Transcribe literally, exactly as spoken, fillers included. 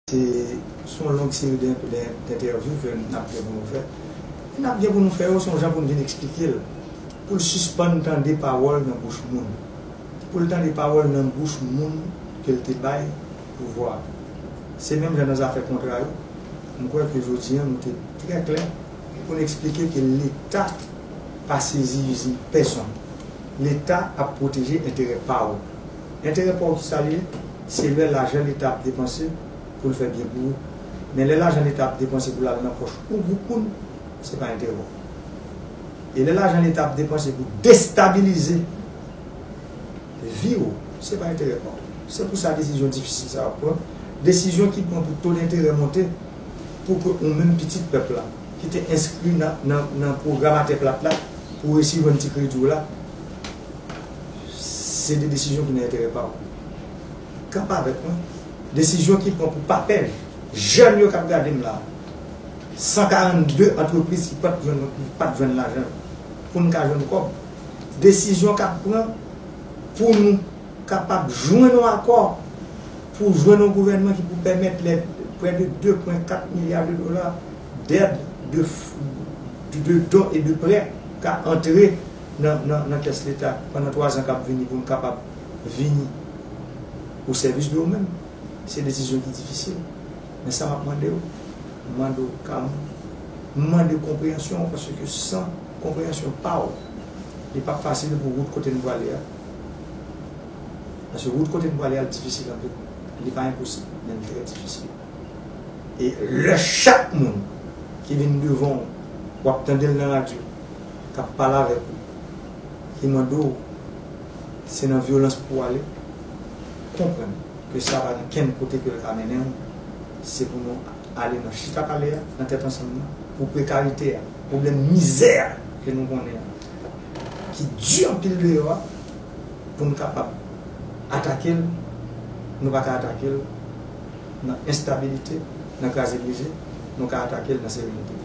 Se, se yon long seri de, de, d'entèvyou ke n ap gen pou nou fè. E n ap gen pou nou fè yo, se yon jan pou n vin eksplike l. Pou l sispann tande pawòl nan bouch moun. Pou l tande pawòl nan bouch moun ke l te bay pouvwa. Se menm jan nan zafè kontra yo, m kwè ke jodi a nou te trè klè pou n eksplike ke Leta pa sezi izin pèsonn. Leta ap pwoteje enterè pa w. Enterè pa w ki sa l ye? Se lè lajan Leta ap depanse pou l fè byen pou ou. Men lè lajan Leta ap depanse pou l al nan pòch yon gwoup moun, se pa enterè w. E lè lajan Leta ap depanse pou destabilize vi w, se pa enterè pa w. Se pou sa desizyon difisil sa yo pran. Desizyon ki pran pou to denterè monte, pou ke ou menm pitit pèp la, ki te enskri nan, nan, nan pwogram Atè Plat la, pou w resi jwenn ti kredi w la, se de desizyon ki nan enterè pa w. Kanpe avèk mwen. Desizyon ki pran pou PAPEJ, jèn yo k ap gade m la, san karannde antrepriz ki pa t jwenn, ki pa t jwenn lajan pou n ka jwenn kòb. Desizyon k ap pran pou nou kapab jwenn yon akò pou jwenn yon gouvènman ki pou pèmèt lè prè de de pwen kat milya de dola dèd de, de don e de prè ka antre nan, nan, nan kès Leta pandan twa zan k ap vini pou n kapab vini o sèvis de ou menm. Se desizyon ki difisil. Men sa m ap mande w, m mande w kalm, m mande konpreyansyon w, paske san konpreyansyon pa w, li p ap fasil pou wout kote n prale a. Paske wout kote n prale a, l difisil anpil. Li pa enposib, men li trè difisil. E lè chak moun ki vin devan w, w ap tande l nan radyo, k ap pale avèk ou, ki mande w se nan vyolans pou w ale, konprann ke sa pa gen kenn kote ke l ka mennen w, se pou nou ale nan chita pale a, nan tèt ansanm nan, pou prekarite a, pwoblèm mizè a ke nou konnen an, ki di anpil deyò a, pou n kapab atake l, nou pa ka atake l nan enstabilite, nan kraze brize, nou ka atake l nan serenite.